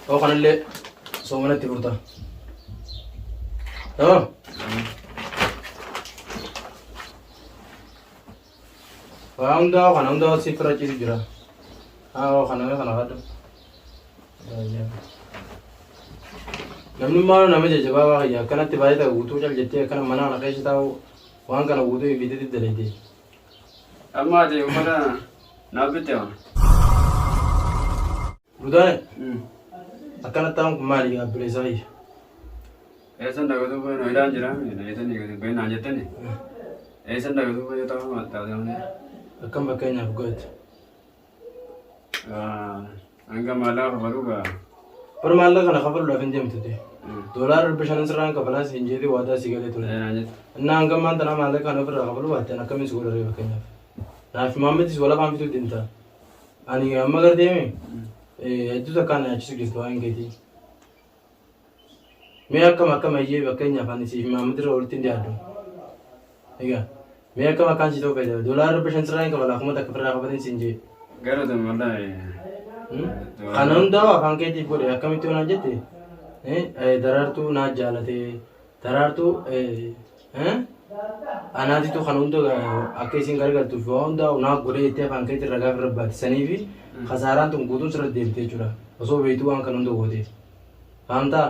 Hoo kanallee soomanatti furta. Tamam. Waa hundaa kana hundaa si fira ciisu jira. Haa kana kana kadhu. Namni maal nama jajjabaa waa kiyya akkanatti baay'ee ta'e guutuu cal jettee akkana mana kana keessa taa'u waan kana guutuu ibiddatti dalagde. Amma ati uffata naaf bitte moo? Gudaane akkanatti taa'uun kun maali obboleessaa kiyya? Eessan dhagatuu bahe hidhaan jira eessan dhagatuu bahe naan jettani. Eessan dhagatuu bahe ta'uu taatee malee. Akkam fakkeenyaaf goete. Hanga maallaqa kafaluu gaa. Bar maallaqa kana kafaluudhaaf hin deemtu ta'e. Doolaara 500 sirraan kafalaa siin jeetee waadaa si galee ture. Naan jette. Innaa hanga ammaan tanaa maallaqa kana ofirraa kafaluu baatteen akkamiin si godha ree fakkeenyaaf. Naaf Muhammadis wal afaan fituu deemta. Ani amma garteemi hedduu takkaan na yaachisu jirtu waan keetii. Mee akkam akkam ayyee fakkeenyaaf ani siif Muhammad irra walitti hin dhiyaadhu. Egaa mee akkam akkaan si ta'uu fayyada. Doolaara 500 sirraa hin kafalaa 1000 ofirraa kafaleen siin jee. Galatoom wallahi. Kana hundaa afaan keetiif godhe akkamitti yoo naan jette daraartuu naa jaalate daraartuu anaatitu kana hunda akka isin gargaartuuf waa hundaa naa godhe jettee afaan keetii irra gaafa irra baate saniifi kasaaraan tun guutuun sirra deebite jechuudha. Osoo beektuu waan kana hunda goote. Fahamtaa?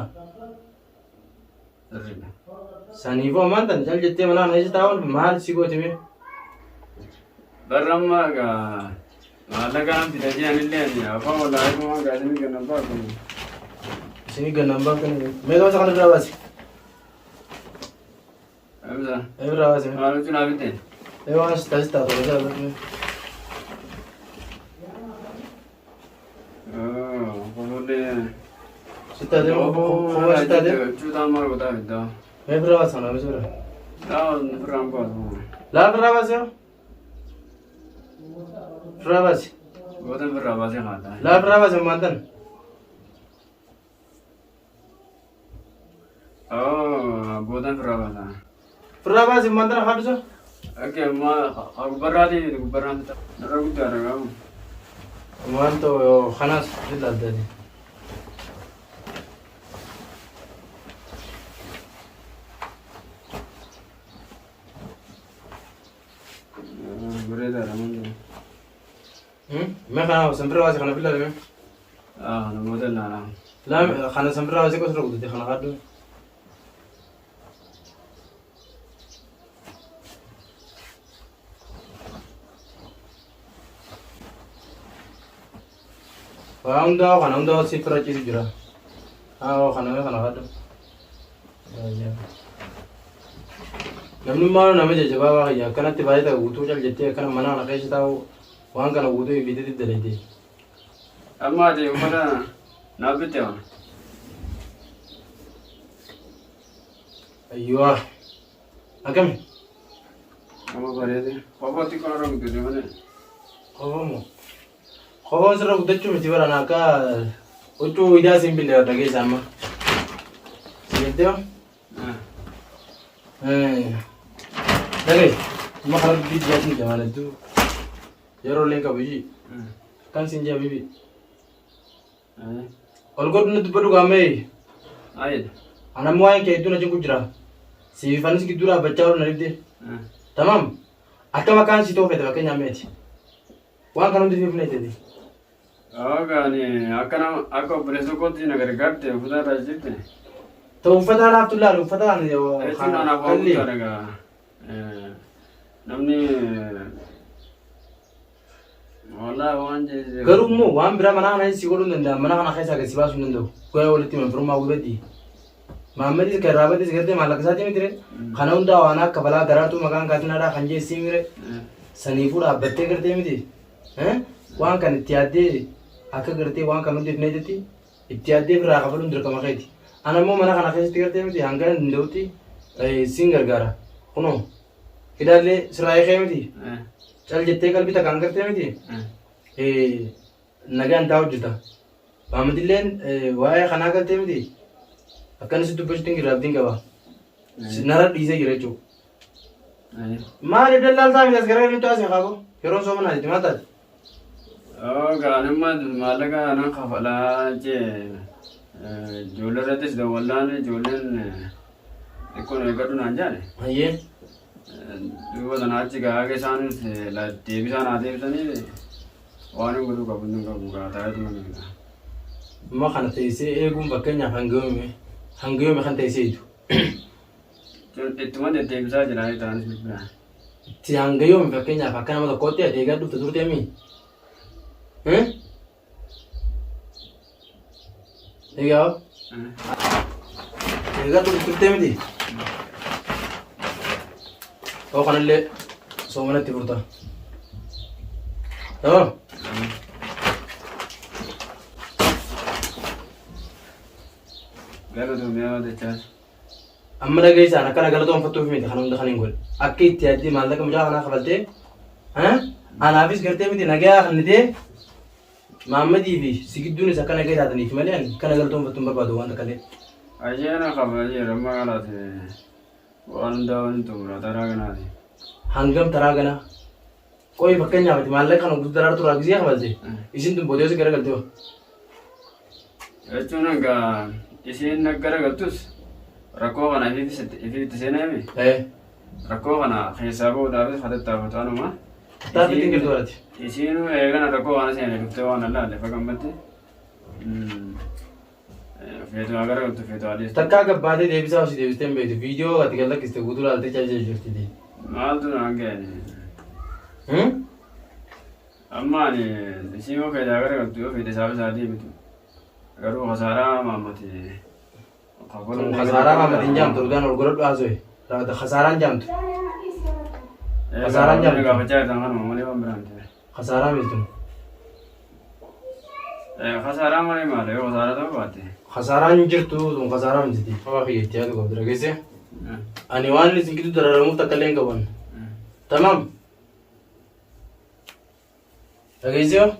Sirriidha. Saniifuu ammaan tan cal jettee mana kana keessa taa'uun maal si gooti mee? Barra amma egaa maallaqa nan fida jedhanillee ani afaan wallaahi kumaa egaa isinii gannan baatu. Isinii gannan baatu. Mee gama isa kana biraa baasi. Ibsa. Ee biraa baasi. Maal huccuu naa bitte? Ee waan si taasisaa ta'u isaa irratti. Kofollee. Sittaatee kofoo sittaatee. Huccuu ta'an maal godhaa fiddaa? Mee biraa baasi kana bira. Taa biraan baasu. Laa biraa baasi yoo. Biraa baasi. Goota birraa baasee haadha. Laa biraa baasi ammaan tan. Oh, boodan firraa baasa. Firraa baasi ammaan tana haadhu isa. Okay, ma gubbarraati gubbarraan fita. Irra guddaadha qabu. Waan ta'u kanaas ilaaltani. Bareedaadha manni. Mee kana sanbira baasi kana filaa mee. Ah, kana booda ilaala. Laa kana sanbira baasi qosa guddate kana qaaddu. Waa hundaa kana hundaa si fira ciisu jira. Haa kana mee kana qaaddu. Namni maal nama jajjabaa waa kiyya akkanatti baay'ee ta'e guutuu cal jettee akkana mana kana keessa taa'u waan kana guutuu ibiddatti dalagde. Amma ati uffata naaf bitte moo? Ayyuwaa. Akkami? Amma bareede. Kofoo xiqqoo narra guddate malee. Kofoo moo? Kofoon sirra guddachuu miti barana akka huccuu idaa siin binne dhageessa amma. Si jettee Dhagaye amma karaa dubbii dhiyaatu jamaan hedduu yeroo illee hin qabu ishii. Kan siin jee habibi. Ol godhu nutti dubbadhu gaammee. Ayidha. Ana ammoo waa'een kee hedduu na cinqu jira. Siif anis gidduu dhaabbachaa oolu na dhibde. Tamaam. Akkam akkaan si ta'uu fedha fakkeenyaaf meeti. Waan kana hundi finfinnee teeti. Oga ani akka nama akka obboleessa kootti na gargaarte uffata irraa jijjiirte. Ta'u uffata laaftu laali uffata ani Jechuun anaaf waan guddaadha egaa. Namni wallaahi waan jeesise. Garuu immoo waan biraa mana kana si godhuu hin danda'an mana kana keessaa gad si baasuu hin danda'u. Goya walitti himan firummaa gubaddi. Maammadis kan irraa badis gartee maallaqa isaatii miti ree. Kana hundaa waan akka balaa daraartuu maqaan kaasinaadhaa kan jee sii mire. Saniifuu dhaabbattee gartee miti. Waan kan itti yaaddee akka gartee waan kan hundi ifneetitti itti yaaddee ofirraa kafaluun dirqama keeti. Ana immoo mana kana keessatti gartee miti hanga hin danda'utti siin gargaara. Kunoo hidhaallee sirraa hiikee miti. Cal jettee qalbii takkaan gartee miti. Nagaan taa'u jirta. Maammadilleen waa'ee kanaa galtee miti. Akkan si dubbachuutti hin jirre abdiin qaba. Nara dhiisee jira jechuudha. Maaliif dallaaltaa miti as gara nutti haasee kaaboo? Yeroon sooma naa jetti maal taate? Oo gaanummaa maallaqa nan kafalaa jee ijoollee irrattis dawwallaan ijoolleen xiqqoon eeggadhu naan jaale. Hayyee. Duuba sana achi gaa haga isaan deebisaa naa deebisanii waan hin godhuu qabu hin qabu gaa taa'eetuma ni gaa. Amma kana teessee eeguun fakkeenyaaf hanga yoomii hanga yoomii kan teessee eegdu. Ittuma deddeebisaa jira ta'anis bilbilaan. Itti hanga yoomi fakkeenyaaf akka nama tokkootti ati eegaa dhufte turtee mii? Egaa eegaa dhufte turtee miti? Oo kanallee soomanatti furta. Tamam? Galatoomi yaa dachaas. Amma dhageessaan akkana galatoonfattuuf miti kan hunda kan hin godhe. Akka itti yaaddee maallaqa mucaa kanaa kafaltee anaafis gartee miti nagayaa kennitee Maammadii fi si gidduunis akka nagaya taataniif malee ani kana galatoonfattu hin barbaadu waan takka illee. Ayyaana kabajeera amma kalaate waan hundaa waan xumura taraa kanaati. Hangam taraa ganaa? Qoyi fakkeenyaaf ati maallaqa kana guutuu daraartuu irraa gisee kafalte isin tun booda yoo si garagalte hoo? Jechuun hanga isiin garagaltus rakkoo kana ifiif itti seeneemi. Rakkoo kana keessaa bahuudhaafis ka tattaafatu anuma. Tattaaffii ittiin jirtu barati. Isiinuu eegana rakkoo kana seene dhuftee waan allaalle fagammatti. Feetu haa garagaltu feetu haa dhiistu. Takkaa gabbaatee deebisaa osii deebistee hin beektu. Viidiyoo ati gad lakkiste guutuu laaltee callisee jirti. Maaltu naan ga'e? Amma ani isii yoo feete haa garagaltu yoo feete isaaf isaa deebitu. Garuu kasaaraa maammati. Kun kasaaraa maammati hin jaamtu ergaan ol godhadhu haasa'e. Kasaaraan jaamtu. Kasaaraan jaamtu. Gaafachaa jirtan kanuma malee waan biraan ta'e. Kasaaraa miti tun. Kasaaraa malee maali yoo kasaaraa ta'uu baatte. Kasaaraan hin jirtu tun kasaaraa miti. Qabaa kiyya itti yaadu qabdu dhageesse. Ani waan isin gidduu dararamuuf takka illee hin qaban. Tamaam. Dhageesse yoo?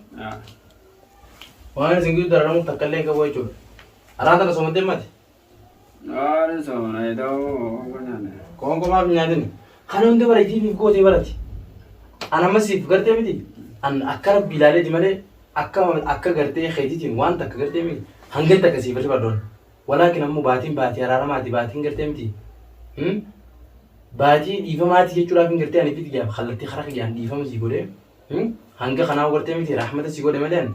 Waan isin gidduu dararamuuf takka illee hin qabu jechuudha. Araa tana somattee mati. Maali soomana ta'uu qoonqoo nyaanne. Qoonqoo maaf hin nyaatin? Kana hunda bara isiif gootee barati. An amma siif gartee miti. An akka rabbi ilaaleeti malee akka akka gartee keetiitiin waan takka gartee miti. Hangan takka siif rifadoon. Walaakin ammoo baatiin baatii araaramaati baatiin gartee miti. Baatii dhiifamaati jechuudhaaf hin gartee ani fi xiyyaaf kallattii karaa kiyyaan dhiifama sii godhee. Hanga kanaa gartee miti rahmata si godhe malee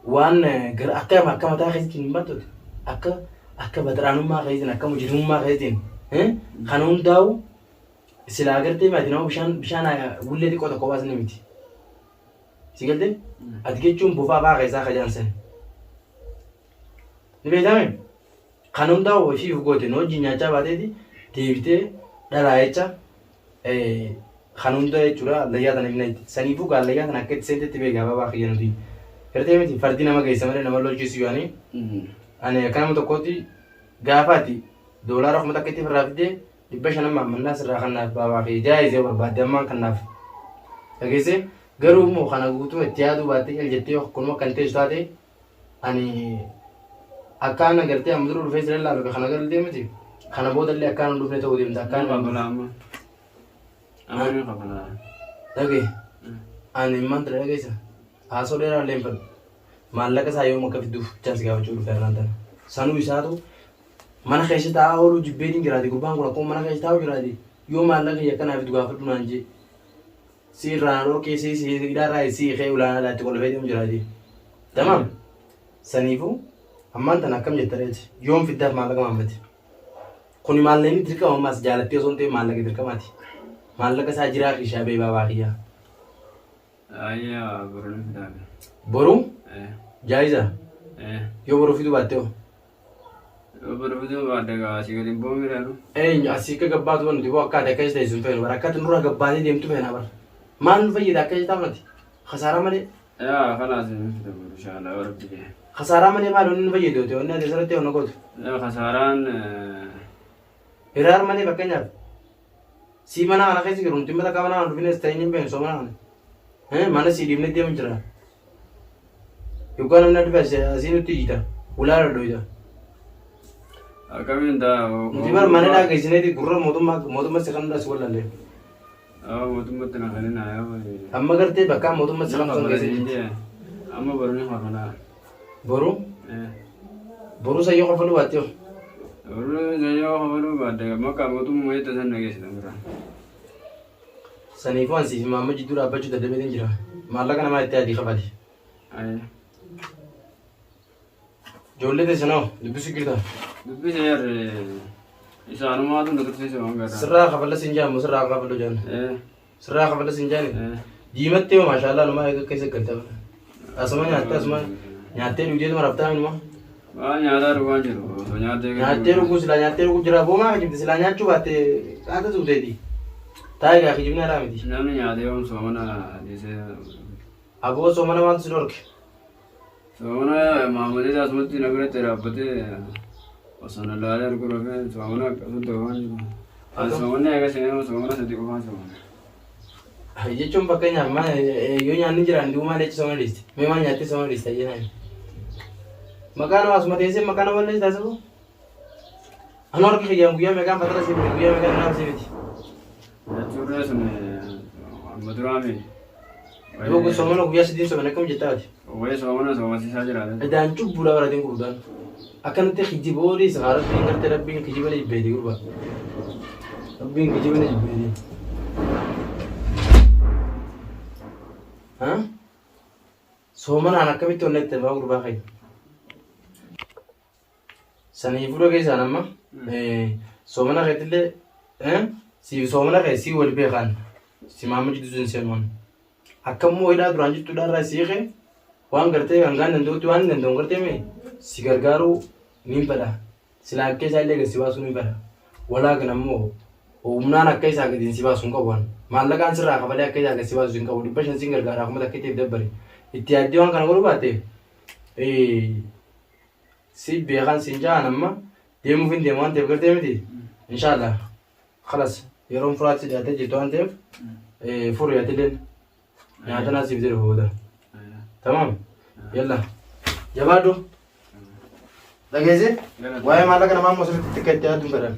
waan gara akka akka mataa keetiin hin battuti akka akka baxraanummaa keetiin akka mujrimummaa keetiin kan hundaa'u silaa gartee ati nama bishaan bishaan wullee xiqqoo tokko baasni miti. Si galtee? Ati jechuun bofaa fa'aa keessaa kajaansan. Ni beektaame? Kan hundaa'u ofiif goote nu wajjin nyaachaa baateeti deebitee dhalaa jecha kan hunda jechuudha hallayyaa tana hin itti. Saniifuu gaa hallayyaa tana akka itti seentetti beekaa baabaa kiyya nuti. Gartee miti fardi nama geessa malee nama lolchiisu yaani. Ani akka nama tokkootti gaafa ati doolaara 1000 itti irraa fiddee 500 maammannaa sirraa kannaaf baabaa kiyya jaayizee barbaadde ammaan kannaaf. Dhageessee garuu immoo kana guutuu itti yaaduu baattee cal jettee akkanuma kan teessu taate Ani akkaan agartee amma dura dhufee sira laalu kana galtee miti. Kana boodallee akkaan hin dhufne ta'uu deemta akkaan Amma kafalaa amma. Amma ni kafalaa. Dhagee ani immaan tana dhageessa haasoo dheeraa illee hin fedhu. Maallaqa isaa yoom akka fidduuf chaansi gaafachuu dhufe irraan tana. Sanuu isaatu mana keessa taa'aa ooluu jibbeetiin jiraate gurbaan kun akkuma mana keessa taa'u jiraate yoo maallaqa kiyya akkanaa fidu gaafadhu naan jee. Si irraa na dhorkee si si hidhaa irraa si hiikee ulaanaa itti qolfee deemu jira jee. Tamaam. Saniifuu ammaan tana akkam jetta reeti yoom fiddaaf maallaqa maammati. Kuni maallaqni dirqama ammaas jaalattee osoo hin ta'in maallaqa dirqamaati. Maallaqa isaa jiraa kiishaa bee baabaa kiyyaa. Ayyaa boru ni fidaa. Boru jaayiza yoo boru fiduu baatte hoo. Obbo Fiduu baadde gaa asii gadi hin bu'u miidhaanu. Eenyu asii akka gabbaatu wanti boo akka ati akkas ta'e sun feenu bara akka ati nurraa gabbaatee deemtu feena bara. Maal nu fayyada akka jetaa fudhate? Khasaaraa malee. Yaa kalaas hin fida boru inshallah yoo rabbi jee. Khasaaraa malee maal wanni nu fayyadu ta'e wanni ati asirratti wanna gootu. Yaa khasaaraan Hiraar malee fakkeenyaaf sii mana kana keessa jiru nuti mata mana kana dhufines ta'e hin beeknu soo mana kana. Mana sii dhiibnee deemu jira. Yoggaa namni dhufe asii nutti iyyita. Ulaa dhadhooyta. Akkamiin ta'a? Nuti bar mana hidhaa geessineeti gurra mootummaa mootummaa si kan as wallalle. Mootummatti na kenninaa yaa. Amma gartee bakka mootummaa si kan sun geessine. Amma boru ni kafalaa. Boru? Boruu sayyoo kafaluu baattee hoo? Boruu sayyoo kafaluu baadde makka mootummaa itti san dhageessita bira. Saniifuu an siif maamma jidduu dhaabbachuu dadhabeetiin jira. Maallaqa namaa itti adii kafali. Ijoollee teessan hoo dubbisuu jirta? Dubbise yarre isaanumaatu na tursiise waan garaa. Sirraa kafalla siin jaamu sirraa kafaluu jaan. Sirraa kafala siin jaani. Diimattee hoo maashaallah numaa eega keessa galta. Asuma nyaattee asuma nyaattee dhugdeetuma raftaa numa. Waan nyaataa dhugaan jiru osoo nyaattee Nyaattee dhuguu silaa nyaattee dhuguu jira boomaa kijibdi silaa nyaachuu baatte qaata tuuteeti. Taa'ee gaa kijibni haraa miti. Namni nyaatee yoom soomana dhiisee Aboo soomana maaltu si dhorke? Soomana maamadee asumatti na biratti dhaabbatee osoo na laalee arguu rafee soomana akkasumatti waan jiru. Ani soomanni eega seenee soomana sadi qofaan soomana. Jechuun fakkeenyaaf maal yoo nyaanni jiraan du'u maal jecha soomana dhiiste? Mee maal nyaattee soomana dhiiste jennaan? Maqaa nama asuma teessee maqaa nama balleessi taasisu? Anoo harki kiyyaan guyyaa meeqaan fatara sii bite guyyaa meeqaan irraa sii biti? Jechuun sun amma duraami. Yoo kun soomana guyyaa sadiin soomana akkam jettaa ati? Wayii soomana soomasiisaa jiraate. Edaan cubbuudha baratiin gurguddaan. Akkanatti kijiboolii isa rabbiin gartee rabbiin kijiba ni jibbeeti gurbaa. Rabbiin kijiba ni jibbeeti. Ha? Soomanaan akkamitti onnette baa gurbaa keenya? Sanii fuula keessaan amma soomana keetillee siif soomana kee sii wal beekaan si maama jidduu sin seenuun. Akka immoo hidhaa duraan jirtu irraa sii kee waan gartee hangaan danda'utti waan hin danda'u gartee mee si gargaaruu niin fedha. Silaa akka isaa illee gad si baasuu niin fedha. Walaa kan ammoo humnaan akka isaa gadi si baasu hin qabu waan. Maallaqaan sirraa kafalee akka isaa gad si baasu hin qabu. 500 sin gargaara akkuma takka ittiif dabbare. Itti yaaddee waan kana godhuu baatte si beekan sin ja'an amma deemuuf hin deemu waan ta'eef gartee miti. Inshaallah. Kalas yeroon furaatti dhiyaatee jirtu waan ta'eef furi atileen nyaata naa siif jedhu booda. Tamam. Yalla. Jabaadhu. Dhageesse? Waa'ee maallaqa namaa immoo sirriitti xiqqaa itti yaadduun fedhan.